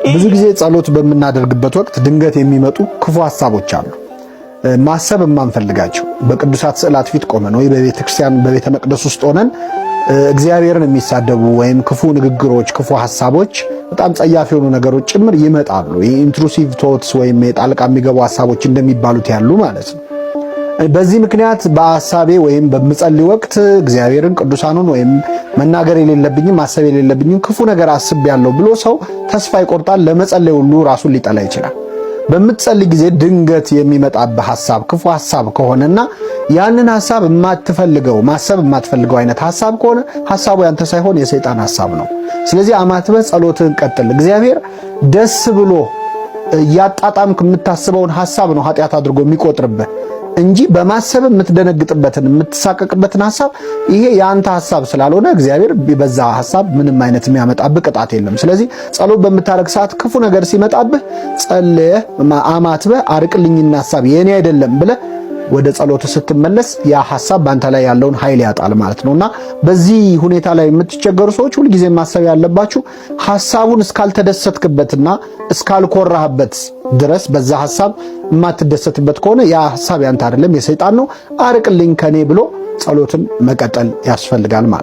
ብዙ ጊዜ ጸሎት በምናደርግበት ወቅት ድንገት የሚመጡ ክፉ ሐሳቦች አሉ። ማሰብ የማንፈልጋቸው፣ በቅዱሳት ስዕላት ፊት ቆመን ወይ በቤተ ክርስቲያን በቤተ መቅደስ ውስጥ ሆነን እግዚአብሔርን የሚሳደቡ ወይም ክፉ ንግግሮች፣ ክፉ ሐሳቦች፣ በጣም ጸያፍ የሆኑ ነገሮች ጭምር ይመጣሉ። Intrusive thoughts ወይም የጣልቃ የሚገቡ ሐሳቦች እንደሚባሉት ያሉ ማለት ነው። በዚህ ምክንያት በሐሳቤ ወይም በምጸልይ ወቅት እግዚአብሔርን፣ ቅዱሳኑን ወይም መናገር የሌለብኝም ማሰብ የሌለብኝም ክፉ ነገር አስቤያለሁ ብሎ ሰው ተስፋ ይቆርጣል። ለመጸለይ ሁሉ ራሱን ሊጠላ ይችላል። በምትጸልይ ጊዜ ድንገት የሚመጣብህ ሐሳብ ክፉ ሐሳብ ከሆነና ያንን ሐሳብ የማትፈልገው፣ ማሰብ የማትፈልገው አይነት ሐሳብ ከሆነ ሐሳቡ ያንተ ሳይሆን የሰይጣን ሐሳብ ነው። ስለዚህ አማትበህ ጸሎትህን ቀጥል። እግዚአብሔር ደስ ብሎ እያጣጣምክ የምታስበውን ሐሳብ ነው ኃጢአት አድርጎ የሚቆጥርብህ እንጂ በማሰብ የምትደነግጥበትን፣ የምትሳቀቅበትን ሐሳብ ይሄ የአንተ ሐሳብ ስላልሆነ እግዚአብሔር በዛ ሐሳብ ምንም አይነት የሚያመጣብህ ቅጣት የለም። ስለዚህ ጸሎት በምታደርግ ሰዓት ክፉ ነገር ሲመጣብህ ጸልየህ፣ አማትበህ፣ አርቅልኝና ሐሳብ የኔ አይደለም ብለህ ወደ ጸሎት ስትመለስ ያ ሐሳብ በአንተ ላይ ያለውን ኃይል ያጣል ማለት ነውና በዚህ ሁኔታ ላይ የምትቸገሩ ሰዎች ሁልጊዜ ማሰብ ያለባችሁ ሐሳቡን እስካልተደሰትክበትና እስካልኮራህበት ድረስ በዛ ሐሳብ የማትደሰትበት ከሆነ ያ ሐሳብ ያንተ አይደለም፣ የሰይጣን ነው። አርቅልኝ ከኔ ብሎ ጸሎትን መቀጠል ያስፈልጋል ማለት ነው።